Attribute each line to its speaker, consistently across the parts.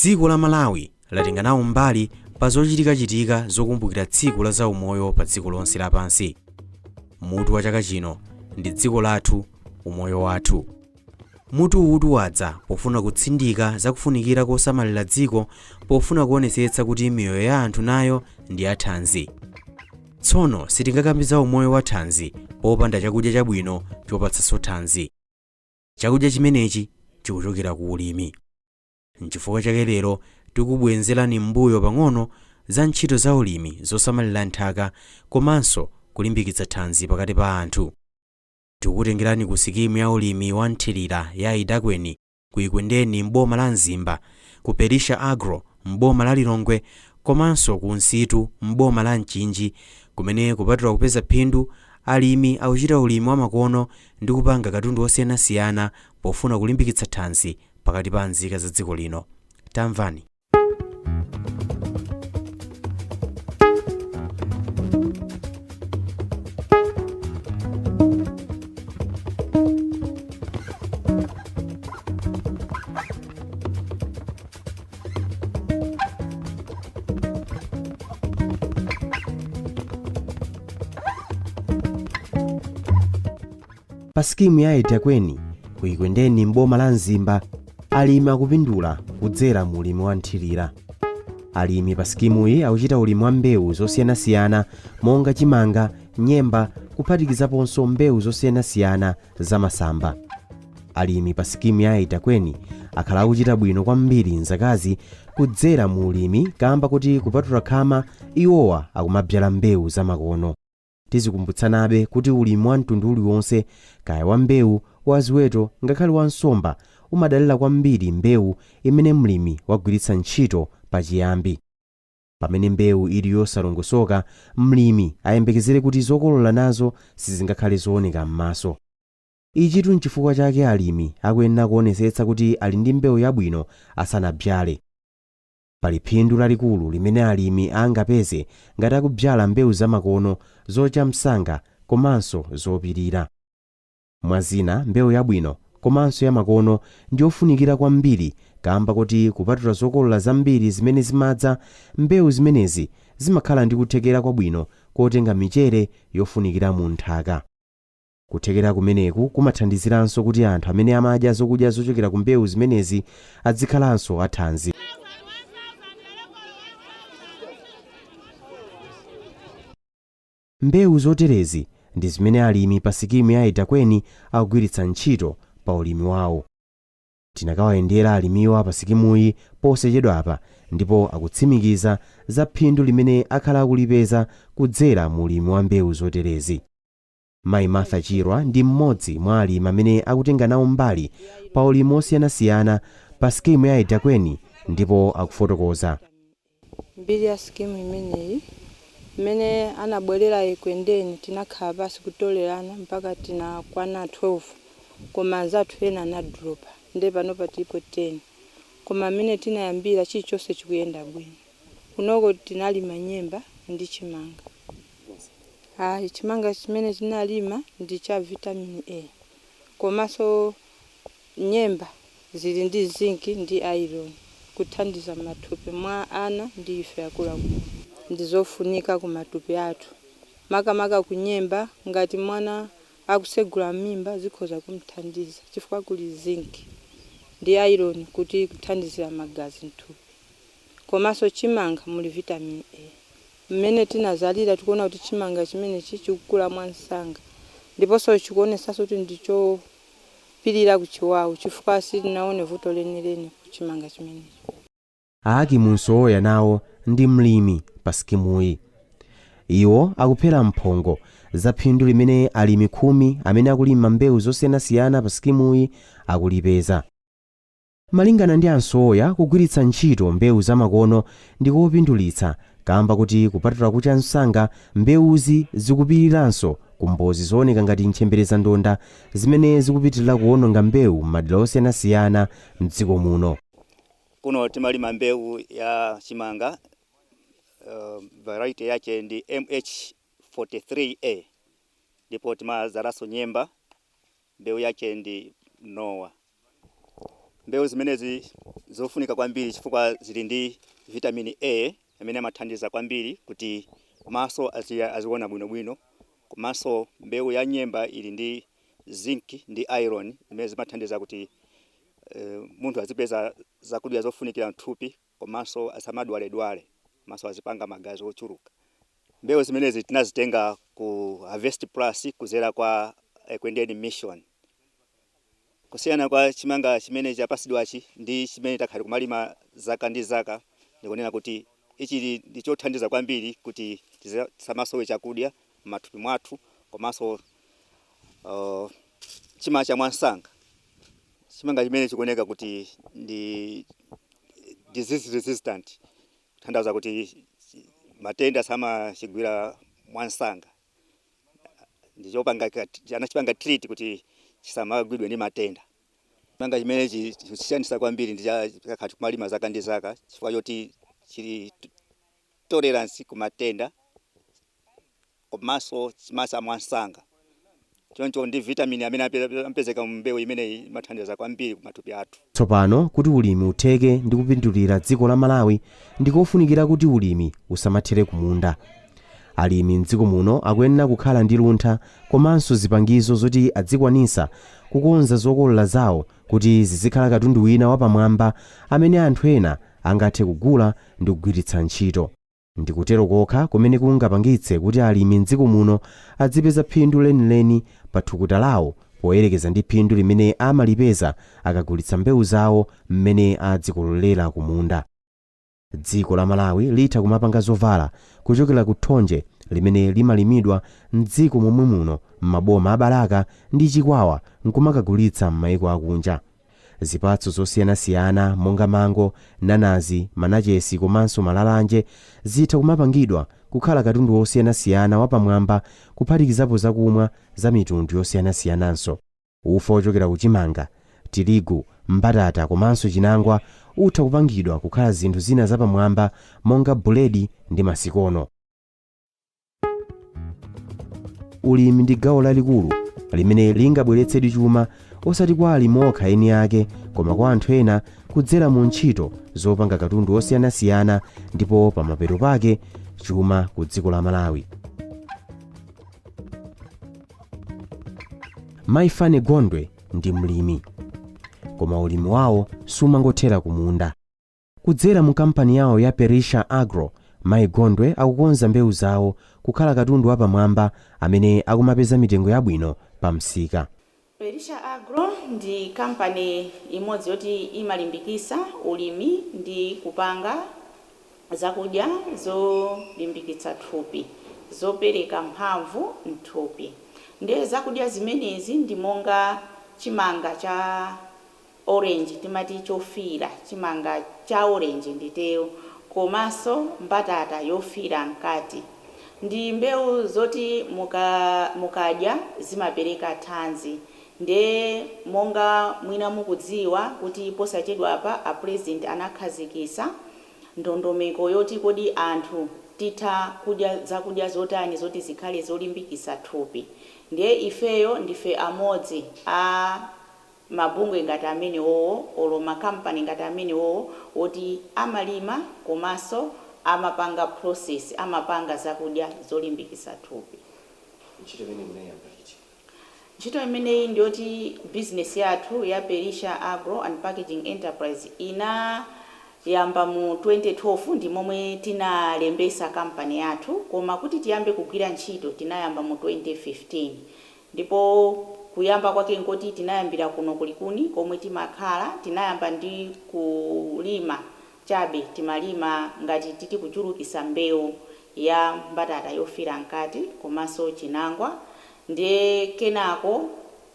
Speaker 1: Dziko la Malawi latenga nawo mbali pa zochitikachitika zokumbukira tsiku la zaumoyo pa dziko lonse lapansi. Mutu wa chaka chino ndi Dziko Lathu, Umoyo Wathu. Mutu uwutu wadza pofuna kutsindika za kufunikira kosamalira dziko pofuna kuonetsetsa kuti miyoyo ya anthu nayo ndi yathanzi. Tsono sitingakambe za umoyo wa thanzi popanda chakudya chabwino chopatsanso thanzi. Chakudya chimenechi chikuchokera ku ulimi. Nchifukwa chake lero tikubwenzerani m'mbuyo pang'ono za ntchito za ulimi zosamalira nthaka komanso kulimbikitsa thanzi pakati pa anthu. Tikukutengerani ku sikimu ya ulimi wa mthirira ya Idakweni ku Ekwendeni m'boma la Mzimba, ku Perisha Agro m'boma la Lilongwe komanso ku Nsitu m'boma la Mchinji kumene kupatula kupeza phindu, alimi akuchita ulimi wamakono ndi kupanga katundu osiyanasiyana pofuna kulimbikitsa thanzi pakati pa nzika za dziko lino. Tamvani.
Speaker 2: Pa sikimu ya Edakwenu ku Ekwendeni m'boma la Mzimba, alimi akupindula kudzera mu ulimi wa nthirira. Alimi pa sikimuyi akuchita ulimi wa mbewu zosiyanasiyana monga chimanga, nyemba, kuphatikizaponso mbewu zosiyanasiyana za masamba. Alimi pa sikimu ya Edakwenu akhala akuchita bwino kwambiri mzakazi kudzera mu ulimi kamba kuti kupatula khama, iwowa akumabzala mbewu zamakono. Tizikumbutsanabe kuti ulimi wa mtundu uliwonse, kaya wa mbewu, wa ziweto, ngakhale wa nsomba, umadalira kwambiri mbewu imene mlimi wagwiritsa ntchito pachiyambi. Pamene mbewu ili yosalongosoka, mlimi ayembekezere kuti zokolola nazo sizingakhale zooneka m'maso. Ichitu nchifukwa chake alimi akuyenera kuonetsetsa kuti ali ndi mbewu yabwino asanabzale. Pali phindu lalikulu limene alimi angapeze ngati akubzala mbewu zamakono, zocha msanga komanso zopirira. Mwazina, mbewu yabwino komanso yamakono ndiyofunikira kwambiri kamba kuti kupatula zokolola zambiri zimene zimadza, mbewu zimenezi zimakhala ndi kuthekera kwabwino kotenga michere yofunikira mu nthaka. Kuthekera kumeneku kumathandiziranso kuti anthu amene amadya zokudya zochokera ku mbewu zimenezi adzikhalanso athanzi. Mbewu zoterezi ndi zimene alimi pa sikimu ya Edakwenu akugwiritsa ntchito pa ulimi wawo. Tinakawayendera alimiwa pa sikimuyi posachedwapa ndipo akutsimikiza za phindu limene akhala akulipeza kudzera mu ulimi wa mbewu zoterezi. Mayi Martha Chirwa ndi mmodzi mwa alimi amene akutenga nawo mbali pa ulimi osiyanasiyana pa sikimu ya Edakwenu ndipo akufotokoza.
Speaker 3: Mbiri ya sikimu imeneyi, mmene anabwerera Ekwendeni, tinakhala pasi kutolerana mpaka tinakwana 12, koma anzathu ena anadropa, nde panopa tilipo 10. Koma mmene tinayambira, chilichonse chikuyenda bwino. Kunoko tinalima nyemba ndi chimanga. Ayi, chimanga chimene tinalima ndi cha vitamin A, komanso nyemba zili ndi zinc ndi iron, kuthandiza mathupi mwa ana ndi ife akuluakulu. Ndi zofunika ku matupi athu, makamaka kunyemba. Ngati mwana akusegula mimba, zikhoza kumthandiza chifukwa kuli zinc ndi iron kuti kuthandizira magazi mthupi. Komanso chimanga muli vitamin A. Mmene tinazalira, tikuona kuti chimanga chimenechi chikukula mwansanga, ndiponso chikuonesanso kuti ndichopirira kuchiwawu, chifukwa sitinaone vuto lenileni kuchimanga chimenechi.
Speaker 2: Aakimu Msowoya nawo ndi mlimi pa sikimuyi. Iwo akuphera mphongo za phindu limene alimi 10 amene akulima mbewu zosiyanasiyana pa sikimuyi akulipeza. Malingana ndi a Msowoya, kugwiritsa ntchito mbewu zamakono ndi kopindulitsa kamba kuti kupatula kucha msanga, mbewuzi zikupiriranso ku mbozi zooneka ngati ntchemberezandonda zimene zikupitirira kuwononga mbewu m'madera osiyanasiyana mdziko muno.
Speaker 4: Kuno timalima mbewu ya chimanga, variety yache ndi MH43A, ndipo timazalanso nyemba, mbewu yache ndi Nowa. Mbewu zimenezi zofunika kwambiri chifukwa zili ndi vitamin A amene amathandiza kwambiri kuti maso aziona bwinobwino, komanso mbewu ya nyemba ili ndi zinc ndi iron imene zimathandiza kuti munthu azipeza zakudya zofunikira mthupi, komanso asamadwaledwale, komanso azipanga magazi ochuluka. Mbewu zimenezi tinazitenga ku Harvest Plus kuzera kwa Ekwendeni Mission. Kusiyana kwa chimanga chimene chapasidwachi ndi chimene takhala kumalima zaka ndi zaka, ndikunena kuti ichi ndi chothandiza kwambiri kuti tisamasowe chakudya m'mathupi mwathu, komanso chimacha mwansanga. Chimanga chimene chikuoneka kuti ndi disease resistant, kutanthauza kuti matenda samachigwira mwansanga. Ndichopanga, anachipanga treat kuti chisamagwidwe ndi matenda. Chimanga chimene chisiyanisa kwambiri ndi chakhala kumalima zaka ndi zaka chifukwa choti chili tolerance ku matenda, komanso chimacha mwansanga. Choncho ndi vitamin amene amapezeka mu mbewu imeneyi imathandiza kwambiri ku matupi athu.
Speaker 2: Tsopano kuti ulimi utheke ndi kupindulira dziko la Malawi, ndikofunikira kuti ulimi usamathere kumunda. Alimi mdziko muno akuyenera kukhala ndi luntha komanso zipangizo zoti adzikwanisa kukonza zokolola zawo kuti zizikhala katundu wina wapamwamba amene anthu ena angathe kugula ndi kugwiritsa ntchito. Ndikutero kokha kumene kungapangitse kuti alimi mdziko muno adzipeza phindu lenileni pa thukuta lawo poyerekeza ndi phindu limene amalipeza akagulitsa mbewu zawo mmene adzikololera kumunda. Dziko la Malawi litha kumapanga zovala kuchokera ku thonje limene limalimidwa mdziko momwe muno m'maboma a Balaka ndi Chikwawa nkumakagulitsa m'mayiko akunja. Zipatso zosiyanasiyana monga mango, nanazi, manachesi komanso malalanje zitha kumapangidwa kukhala katundu wosiyanasiyana wapamwamba, kuphatikizapo zakumwa za mitundu yosiyanasiyananso. Ufa ochokera kuchimanga, tirigu, mbatata komanso chinangwa utha kupangidwa kukhala zinthu zina zapamwamba monga buledi ndi masikono. Ulimi ndi gawo lalikulu limene lingabweretsedi chuma, osati kwa alimi okha eni ake, koma kwa anthu ena kudzera mu ntchito zopanga katundu osiyanasiyana, ndipo pamapeto pake chuma ku dziko la Malawi. Maifane Gondwe ndi mlimi, koma ulimi wawo sumangothera kumunda. Kudzera mu kampani yawo ya Perisha Agro, Mayi Gondwe akukonza mbewu zawo kukhala katundu wapamwamba amene akumapeza mitengo yabwino pa msika.
Speaker 5: Perisha Agro ndi kampani imodzi yoti imalimbikisa ulimi ndi kupanga zakudya zolimbikitsa thupi, zopereka mphamvu mthupi. Ndiye zakudya zimenezi ndi monga chimanga cha orange, timati chofira, chimanga cha orange nditero, komanso mbatata yofira mkati. Ndi mbewu zoti mukadya zimapereka thanzi. Ndiye monga mwina mukudziwa kuti posachedwapa a President anakhazikisa ndondomeko yoti kodi anthu titha kudya zakudya zotani zoti zikhale zolimbikitsa thupi. Ndiye ifeyo ndife amodzi a mabungwe ngati amenewowo olo makampani ngati amenewowo woti amalima komanso amapanga process, amapanga zakudya zolimbikitsa thupi.
Speaker 2: Ntchito imene munayamba liti?
Speaker 5: Ntchito imeneyi ndiyoti business yathu ya Perisha Agro and Packaging Enterprise inayamba mu 2012, ndi momwe tinalembesa kampani yathu, koma kuti tiyambe kugwira ntchito tinayamba mu 2015. Ndipo kuyamba kwake nkoti tinayambira kuno kulikuni komwe timakhala. Tinayamba ndi kulima chabe, timalima ngati titi kuchulukisa mbewu ya mbatata yofira mkati komanso chinangwa. Ndiye kenako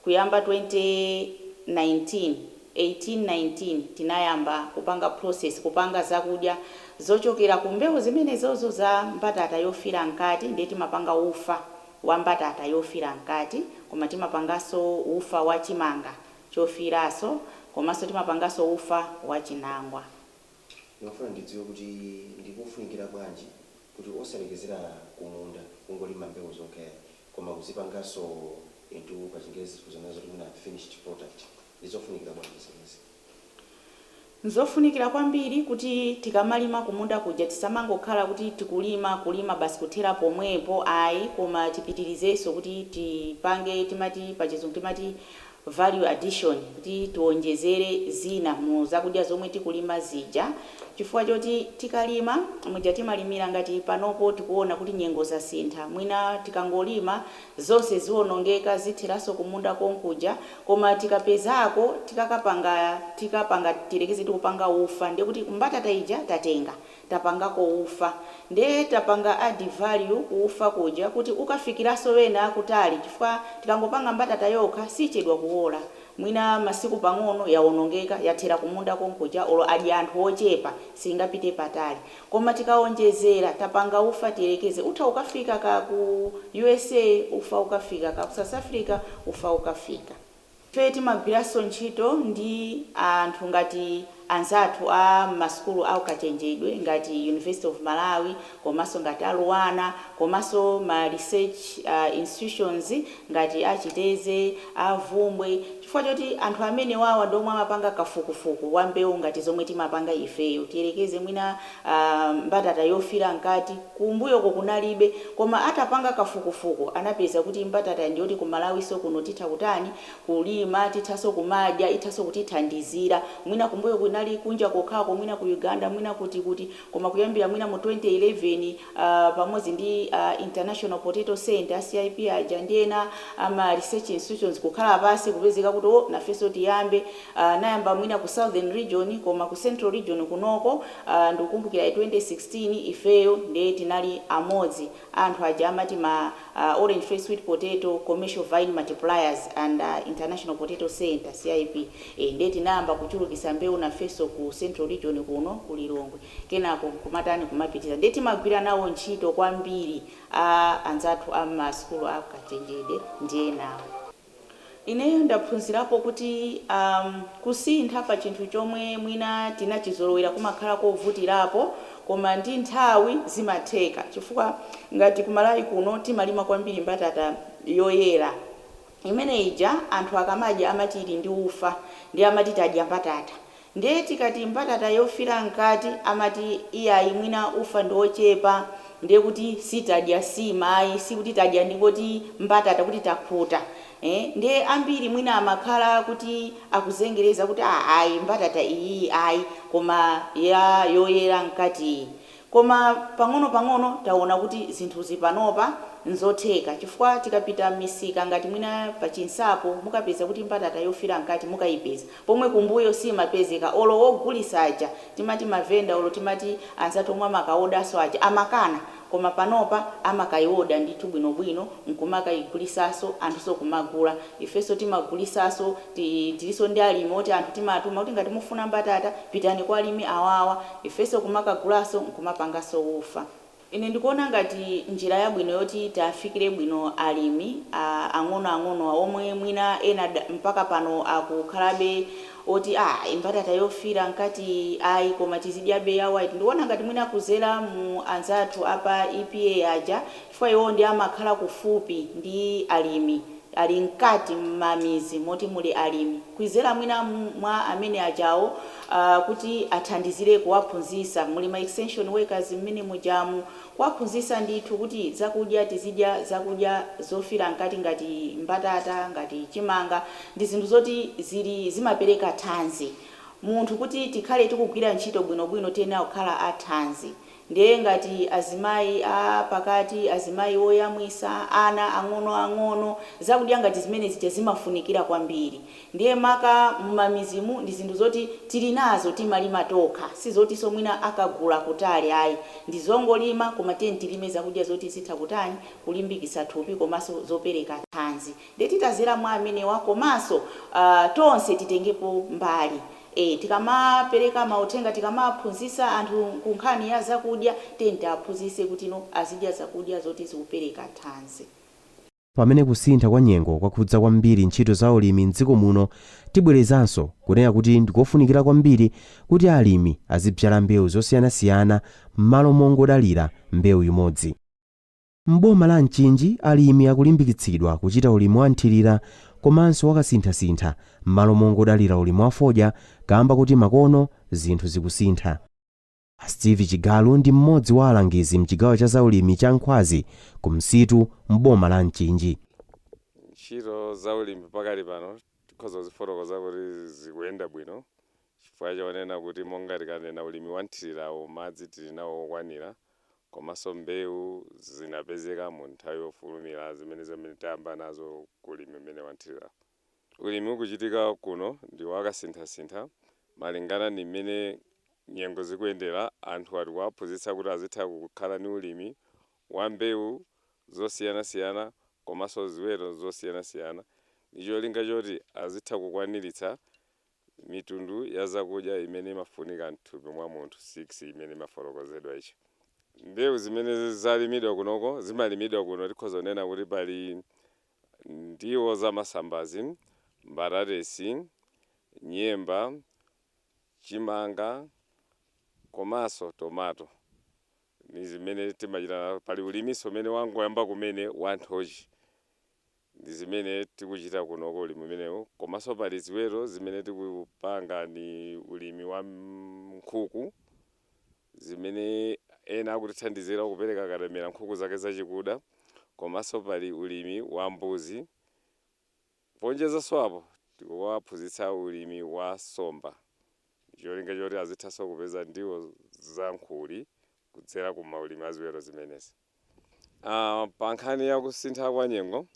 Speaker 5: kuyamba 2019, 18 19 tinayamba kupanga process, kupanga zakudya zochokera ku mbewu zimenezozo za mbatata yofira mkati. Ndiye timapanga ufa wa mbatata yofira mkati, koma timapanganso ufa wa chimanga chofiranso, komanso timapanganso ufa wa chinangwa.
Speaker 2: Ndimafuna ndidziwe kuti ndikufunikira bwanji kuti osalekezera kumunda kungolima mbewu zokha, koma kuzipanganso into, pa Chingerezi tikuzana zoti mwina finished product. Ndizofunikira bwanji zimenezi?
Speaker 5: Nzofunikira kwambiri kuti tikamalima kumunda kuja tisamangokhala kuti tikulima kulima basi kuthera pomwepo ayi, koma tipitirizenso kuti tipange, timati pachizungu timati value addition, kuti tiwonjezere zina mu zakudya zomwe tikulima zija, chifukwa choti tikalima muja timalimira, ngati panopo tikuona kuti nyengo zasintha, mwina tikangolima zonse ziwonongeka, zitheranso kumunda konkuja. Koma tikapezako tikakapanga, tikapanga, tilekeze tikupanga ufa, ndiye kuti mbatata ija tatenga tapangako ufa, ndiye tapanga add value kuufa kuja kuti ukafikiranso wena akutali, chifukwa tikangopanga mbatata yokha sichedwa kuwola, mwina masiku pang'ono yawonongeka, yathera kumunda konkuja, olo adya anthu ochepa, singapite patali. Koma tikawonjezera, tapanga ufa, tiyelekeze utha ukafika ka ku USA, ufa ukafika ka ku South Africa, ufa ukafika. Ife timagwiranso ntchito ndi anthu ngati anzathu a masukulu a ukachenjedwe ngati University of Malawi, komanso ngati a LUANAR, komanso ma research institutions ngati achiteze, avumbwe, chifukwa choti anthu amene wawa ndomwe amapanga kafukufuku wa mbewu ngati zomwe timapanga ifeyo. Tiyelekeze mwina mbatata yofira mkati kumbuyoko kunalibe, koma atapanga kafukufuku anapeza kuti mbatata ndiyoti ku Malawiso kuno titha kutani, kulima, tithanso kumadya, ithanso kutithandizira. Mwina kumbuyo kunali kunja kokhako, mwina ku Uganda, mwina kuti kuti, koma kuyambira mwina mu 2011 pamodzi ndi International Potato Center, CIP aja, ndi ena ama research institutions kukhala pasi, kupezeka kuti oh, nafenso tiyambe. Nayamba mwina ku Southern Region, koma ku Central Region kunoko ndikukumbukira 2016 ifeyo ndiye tinali amodzi anthu aja amati ma orange face sweet potato commercial vine multipliers and International Potato Center, CIP. Ndiye tinayamba kuchulukisa mbewu nafenso ku Central Region kuno ku Lilongwe, kenako kumatani, kumapitiza. Ndiye timagwira nawo ntchito kwambiri a anzathu a masukulu a kachenjede ndiye nawo. Ineyo ndaphunzirapo kuti kusintha pa chinthu chomwe mwina tinachizolowera kumakhala kovutirapo, koma ndi nthawi zimatheka, chifukwa ngati kumalawi kuno timalima kwambiri mbatata yoyera imene ija anthu akamadya amati ili ndi ufa, ndi amati tadya mbatata. Ndiye tikati mbatata yofira mkati amati iyayi, mwina ufa ndi ochepa, ndiye kuti sitadya sima ayi, sikuti tadya ndikoti mbatata kuti takhuta. Ndiye ambiri mwina amakhala kuti akuzengereza kuti ah, ayi, mbatata iyi ayi, koma ya yoyera mkati. Koma pang'ono pang'ono taona kuti zinthu zipanopa nzotheka, chifukwa tikapita m'misika ngati mwina pachinsapo mukapeza kuti mbatata yofira mkati mukayipeza, pomwe kumbuyo simapezeka. Olo wogulisa aja timati mavenda, olo timati anzathu omwe amakaodaso aja amakana, koma panopa amakaioda ndithu bwinobwino nkumakayigulisaso, anthuso kumagula. Ifenso timagulisaso, tiliso ndi alimi oti anthu timatuma kuti ngati mufuna mbatata pitani kwa alimi awawa, ifenso kumakagulaso nkumapangaso ufa. Ine ndikuona ngati njira yabwino yoti tafikire bwino alimi ang'onoang'ono omwe mwina ena mpaka pano akukhalabe oti ah, mbatata yofira nkati ayi, koma tizidyabe ya white, ndikuona ngati mwina kuzera mu anzathu apa EPA aja, chifukwa iwo ndi amakhala kufupi ndi alimi, ali mkati mmamizi moti muli alimi, kuizera mwina mwa amene ajawo kuti athandizire kuwaphunzisa, muli ma extension workers mmene mujamu, kuwaphunzisa ndithu kuti zakudya tizidya zakudya zofira mkati ngati mbatata, ngati chimanga, ndi zinthu zoti zili zimapereka thanzi munthu. Kuti tikhale tikugwira ntchito bwinobwino tiyenera kukhala athanzi. Ndiye ngati azimayi a pakati, azimayi oyamwisa, ana ang'onoang'ono, zakudya ngati zimene zija zimafunikira kwambiri. Ndiye maka mumamizimu ndi zinthu zoti tili nazo, timalima tokha, sizotinso mwina akagula kutali ayi, ndi zongolima. Koma tiye tilime zakudya zoti zitha kutani, kulimbikitsa thupi komanso zopereka thanzi. Ndiye titazera mwa amenewa, komanso tonse titengepo mbali. Tikamapereka mauthenga, tikamaphunzitsa anthu ku nkhani ya zakudya, tiye tiaphunzitse kuti no, azidya zakudya zoti zikupereka thanzi.
Speaker 2: Pamene kusintha kwa nyengo kwakhudza kwambiri ntchito za ulimi mdziko muno, tibwerezanso kunena kuti ndikofunikira kwambiri kuti alimi azibzala mbewu zosiyanasiyana m'malo mongodalira mbewu imodzi. M'boma la Mchinji alimi akulimbikitsidwa kuchita ulimi wa nthirira Komanso wakasinthasintha m'malo mongodalira ulimi wa fodya, kamba kuti makono zinthu zikusintha. Steve Chigalu ndi mmodzi wa alangizi mchigawo cha zaulimi cha Nkhwazi ku Msitu m'boma la Mchinji.
Speaker 6: Ntchito za ulimi pakali pano tikhoza kuzifotokoza kuti zikuyenda bwino, chifukwa chonena kuti monga tikanena ulimi wa nthirirawo, madzi tili nawo okwanira, komanso mbewu zinapezeka mu nthawi yofulumira zimene tayamba nazo kulimi umene wa nthirirawo. Ulimi ukuchitika kuno ndi wakasinthasintha malingana ndi mmene nyengo zikuyendera. Anthu ati kuwaphunzitsa kuti azitha kukhala ni ulimi wa mbewu zosiyanasiyana komanso ziweto zosiyanasiyana, ndi cholinga choti azitha kukwaniritsa mitundu ya zakudya imene imafunika mthupi mwa munthu 6 imene imafotokozedwa. Ichi mbewu zimene zalimidwa kunoko, zimalimidwa kuno, tikhoza kunena kuti pali ndiwo zamasambazi, mbatatesi, nyemba, chimanga komanso tomato, ni zimene timachita. Pali ulimiso umene wangoyamba kumene wa nthochi, ndi zimene tikuchita kunoko ulimi umenewu. Komanso pali ziweto zimene tikupanga, ni ulimi wa nkhuku zimene ena akutithandizira kupereka katemera nkhuku zake zachikuda, komanso pali ulimi wa mbuzi. Ponjezanso apo, tikuwaphunzitsa ulimi wa somba, cholinga choti azithanso kupeza ndiwo za nkhuli kudzera ku maulimi a ziweto zimenezi. Pa nkhani ya kusintha kwa nyengo,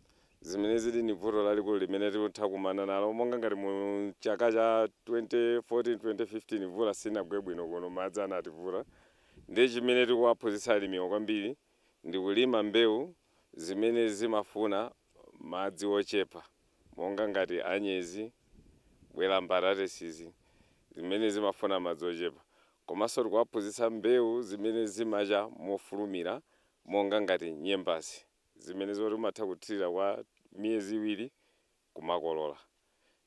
Speaker 6: zimene zili ni vuto lalikulu limene tikutha kumana nalo, monga ngati mu chaka cha 2014 2015 mvula sinagwe bwino kuno, madzi anativuta. Ndiye chimene tikuwaphunzitsa alimiwa kwambiri ndi kulima mbewu zimene zimafuna madzi ochepa, monga ngati anyezi, bwera mbatatesizi zimene zimafuna madzi ochepa. Komanso tikuwaphunzitsa mbewu zimene zimacha mofulumira, monga ngati nyembazi zimene zoti umatha kuthirira kwa miyezi 2 kumakolola.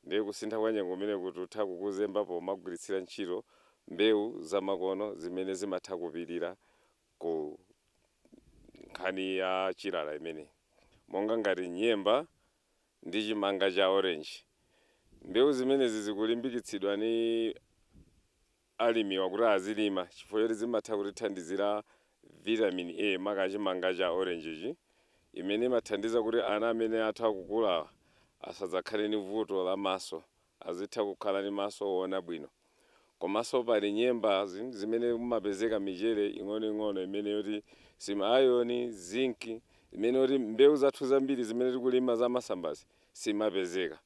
Speaker 6: Ndiye kusintha kwa nyengo kumene kuti utha kukuzemba pomagwiritsira ntchito mbewu zamakono zimene zimatha kupirira ku nkhani ya chilala imeneyi, monga ngati nyemba ndi chimanga cha orange. Mbewu zimenezi zikulimbikitsidwa ni alimiwa kuti azilima chifukwa choti zimatha kutithandizira vitamin A, maka chimanga cha orange ichi, imene imathandiza kuti ana amene atha kukula asadzakhale ni vuto la maso, azitha kukhala ni maso oona bwino. Komanso pali nyemba zimene mumapezeka michere ing'onoing'ono imene yoti sima iron, zinc, imene yoti mbewu zathu zambiri zimene tikulima zamasambazi simapezeka.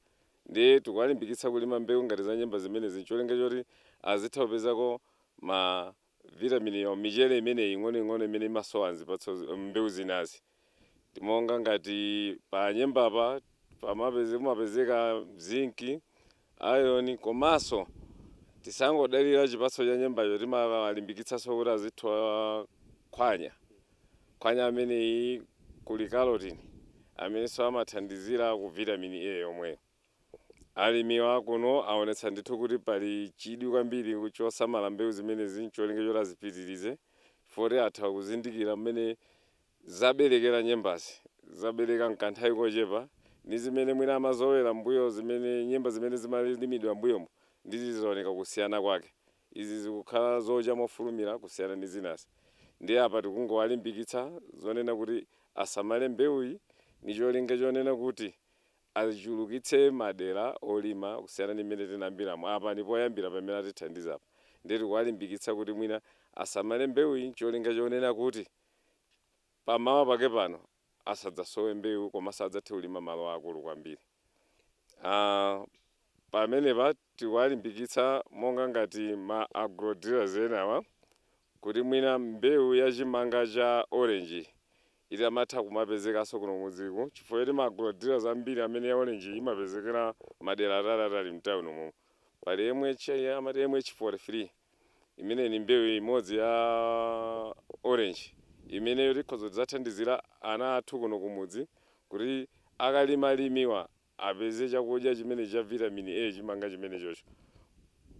Speaker 6: Ndiye tikuwalimbikitsa kulima mbewu ngati za nyemba zimenezi, ncholinga choti azitha kupezako ma vitamin ya michere imeneyi ing'onoing'ono imene imasowa nzipatso mbewu zinazi, monga ngati pa nyembapa kumapezeka zinc, iron. Komanso tisangodalira chipatso cha nyembacho, timawalimbikitsanso kuti azitha khwanya. Khwanya ameneyi kuli carotene amenenso amathandizira ku vitamin A yomweyo. Alimiwa kuno aonetsa ndithu kuti pali chidwi kwambiri chosamala mbewu zimenezi, ncholinga choti azipitirize, foti atha kuzindikira mmene zaberekera nyembazi, zabereka mkanthawi kochepa, ndi zimene mwina amazolowera mbuyo, zimene nyemba zimene zimalimidwa mbuyomo, ndi zizooneka kusiyana kwake. Izi zikukhala zocha mofulumira kusiyana ndi zinazi. Ndiye apa tikungowalimbikitsa zonena kuti asamale mbewuyi, ndi cholinga chonena kuti achulukitse madera olima kusiyana ndi mmene tinayambiramo. Apa ndipo poyambira pamene atithandiza apa, ndiye tikuwalimbikitsa kuti mwina asamale mbewuyi, cholinga chonena kuti pamawa pake pano asadzasowe mbewu, komanso adzathe kulima malo akulu kwambiri. Pamenepa tikuwalimbikitsa monga ngati ma agro dealers enawa kuti mwina mbewu ya chimanga cha orange itamatha kumapezekanso kuno mudziku, chifukwa choti ma agro dealers ambiri amene ya orange imapezekera madera ataliatali mtawuni momwe. Pali MH, amati MH43, imene ni mbewu imodzi ya orange imeneyo tikhoza kudzathandizira ana athu kuno kumudzi kuti akalimalimiwa apeze chakudya chimene cha vitamin A, chimanga chimene chocho.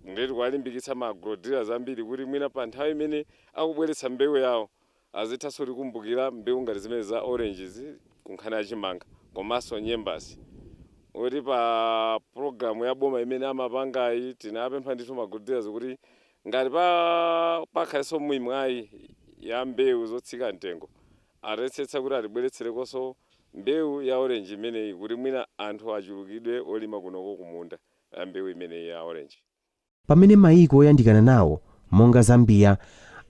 Speaker 6: Ndiye tikuwalimbikitsa ma agro dealers ambiri kuti mwina pa nthawi imene akubweretsa mbewu yawo azithanso kukumbukira mbewu ngati zimene za oranges ku nkhani ya chimanga komanso nyembazi. Kuti pa pulogalamu ya boma imene amapangayi, tinapempha ndithu ma agro dealers kuti ngati pa pakhalenso mwayi ya mbewu zotsika mtengo, ayesetsa kuti atibweretserekonso mbewu ya orange imeneyi, kuti mwina anthu achulukidwe olima kunoko kumunda ya mbewu imeneyi ya orange.
Speaker 2: Pamene mayiko oyandikana nawo monga Zambia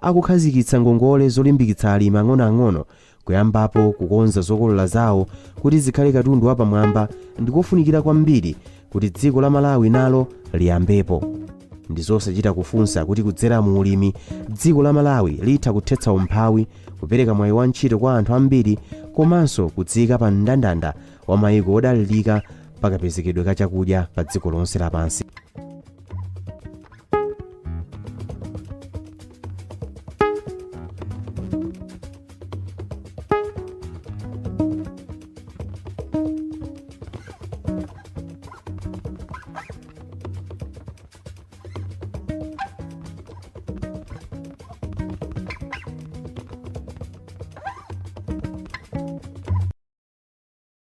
Speaker 2: akukhazikitsa ngongole zolimbikitsa alimi ang'onoang'ono kuyambapo kukonza zokolola zawo kuti zikhale katundu wapamwamba, ndikofunikira kwambiri kuti dziko la Malawi nalo liyambepo. Ndi zosachita kufunsa kuti kudzera mu ulimi dziko la Malawi litha kuthetsa umphawi, kupereka mwayi wa ntchito kwa anthu ambiri, komanso kudziyika pa mndandanda wa mayiko odalirika pakapezekedwe ka chakudya pa dziko lonse lapansi.